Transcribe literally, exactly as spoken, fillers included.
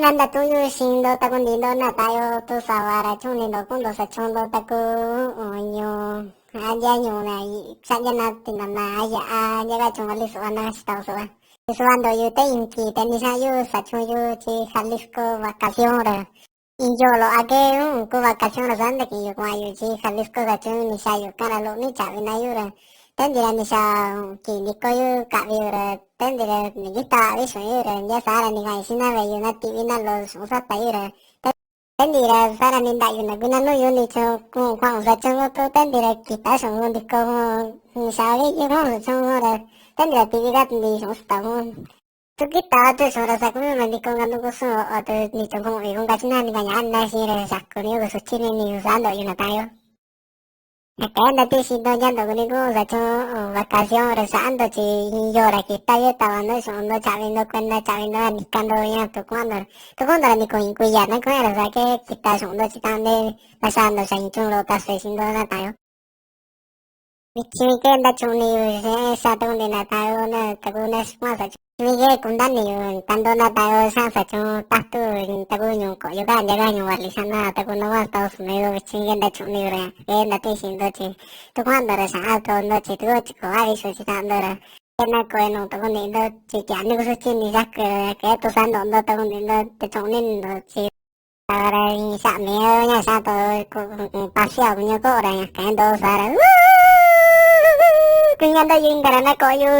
Ná ndato̱ꞌon yu xíꞌin ndó, ta kúu ndiꞌi ndó natáꞌan yó, tu sa̱va̱ ra chúꞌun ní ndó kúu ndó sa̱chóon ndó ta kúu o̱n ñoo án ndiꞌi ñoo na xáꞌndia na tindana yaꞌa ñaká chón válí so̱ꞌva na xi̱ta̱ꞌ so̱ꞌva. Yuso̱ꞌva ndo̱ꞌ yu té inki té ni̱xa̱ꞌa̱n yu sa̱chóon yu chi Jalisco vacación ra. Iin yo̱o̱ loꞌo aké u̱n kúu vacación ra sa̱nda̱ ki̱ꞌin yu kua̱ꞌa̱n yu chi Jalisco sa̱chóon yu ni̱xaa̱ yu káꞌa̱n ra loꞌo ní cha̱ꞌvi na yu ra. Té ndi̱ꞌi ra ni̱xaa̱ ki̱ꞌi̱n ndikó yu ka̱ꞌvi yu ra, té ndi̱ꞌi ra ni̱‑kitaꞌa vi̱xo̱n yu ra, ndiꞌi saá ra ni̱ka̱ꞌa̱n i̱ xíꞌin na veꞌe yu ná tiꞌví na loꞌo xóꞌun sa̱ta̱ yu ra. Té ndi̱ꞌi ra saá ra ni̱nda̱ꞌa̱ yu nakuiná no̱o̱ yu ni̱chón kua̱ꞌa̱n sa̱chóon tón, té ndi̱ꞌi ra ki̱ta̱ xóꞌun ndikó ni̱xaa̱ vi̱ꞌi kua̱ꞌa̱n sa̱chóon ra, té ndi̱ꞌi ra tiꞌví ka̱ ndi̱ xóꞌun sa̱ta̱. Tún kíta̱ tún xóꞌun ra sa̱kuñu na ndikó kandukú sóꞌun, o tún ni̱chón ko̱ꞌo̱n i̱ kón kachí na ni̱ka̱ñaꞌá na xíꞌin ra xa̱ku ní yóko suchí ní ni̱ sa̱ndo̱ꞌ yu natáꞌan yó. Ña ka̱ꞌé ndá tí xi̱to ñá ndó kúni kúu sa̱chóon vacación ra xa̱ꞌa̱ ndó chi ñii yóo ra ki̱tá yó ta̱va ndó xóꞌun ndó cha̱ꞌvi ndó kuenda cha̱ꞌvi ndó ra ni̱ka̱ ndó ña tún kua̱ꞌa̱n ndó ra. Tún kua̱ꞌa̱n ndó ra ni̱ko̱ꞌi̱n kui̱ya̱ ná kua̱ꞌa̱n ra sa̱ ke̱ ki̱tá xóꞌun ndó chi táꞌan ndé ndaxaa ndó xa ñii chóon loꞌo ta̱so̱ xi̱ꞌi̱n ndó natáꞌan yó. Vi̱chi̱ ke̱ꞌé nda̱ chuꞌun ní yu xíꞌin xa tóꞌon ndí natáꞌan yó na takú na xíkua̱ꞌa̱n sa̱chóon. Vi̱chi̱ ke̱ꞌé kúnda̱ꞌa̱ ní yu tandó natáꞌan yó xáꞌan sa̱chóon tátu takú ñoo ko̱ꞌyo káꞌa̱n ndia̱ káꞌa̱n ñoo Vali xáꞌan na takú ndó kua̱ꞌa̱n Estados Unidos vi̱chi̱ ke̱ꞌé nda̱ chuꞌun ní yu ra ke̱ꞌé nda̱ tí xi̱ꞌi̱n ndó chi tún kua̱ꞌa̱n ndó ra xa̱ꞌa̱ too ndó chi tún ko̱ꞌa̱n ndó ra xa̱ꞌa̱ too ndó ra. Ke̱ꞌé ná ko̱ꞌo̱ no̱o̱ takú ndiꞌi ndó chi tia̱ ní kúsúchí ní xáku ra ke̱ꞌé tún sa̱ndo̱ꞌ ndó takú ndiꞌi ndó te cho̱ꞌon ní ndó chi. Ta ra ñii xa̱ꞌa̱ mi̱i ña xáꞌan too pasiá kuño ko̱ꞌo̱ ra ña ka̱ꞌa̱n ndoo saá ra. Kuiña ndó yu inka̱ ra ná ko̱ꞌo̱ yu.